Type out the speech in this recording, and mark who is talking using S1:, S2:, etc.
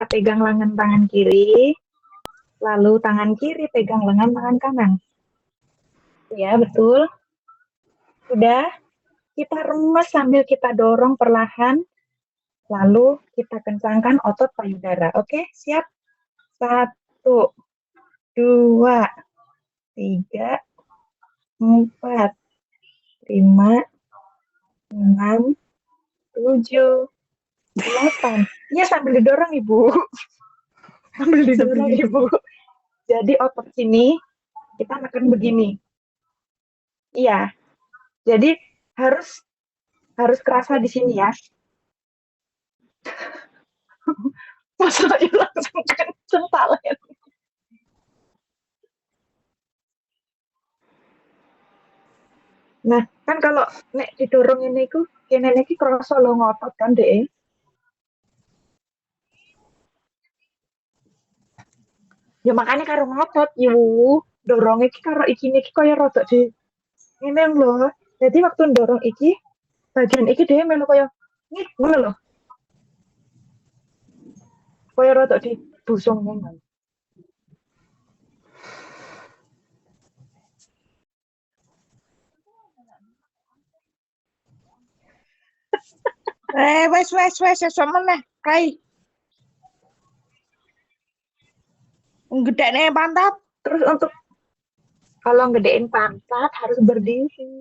S1: Pegang lengan tangan kiri, lalu tangan kiri pegang lengan tangan kanan. Ya, betul. Sudah. Kita remas sambil kita dorong perlahan, lalu kita kencangkan otot payudara. Oke, siap? 1, 2, 3, 4, 5, 6, 7, 8. Iya, sambil didorong, Ibu. Sambil didorong, Ibu. Jadi otot sini kita makan begini. Iya. Jadi harus harus kerasa di sini ya. Masa langsung kenceng talen. Nah, kan kalau nek didorong ini ku kene iki krasa lho ngotot kan, Dek. Ya makanya karo ngotot yu, dorong iki karo iki niki kaya rada di ngene lho. Jadi waktu dorong iki bagian iki dhewe melu kaya ngik ngono lho. Kaya rada di busung ngono.
S2: Eh, wes wes wes sesuk meneh, Rai. Gedekne pantat.
S1: Terus untuk kalau gedein pantat harus berdiri.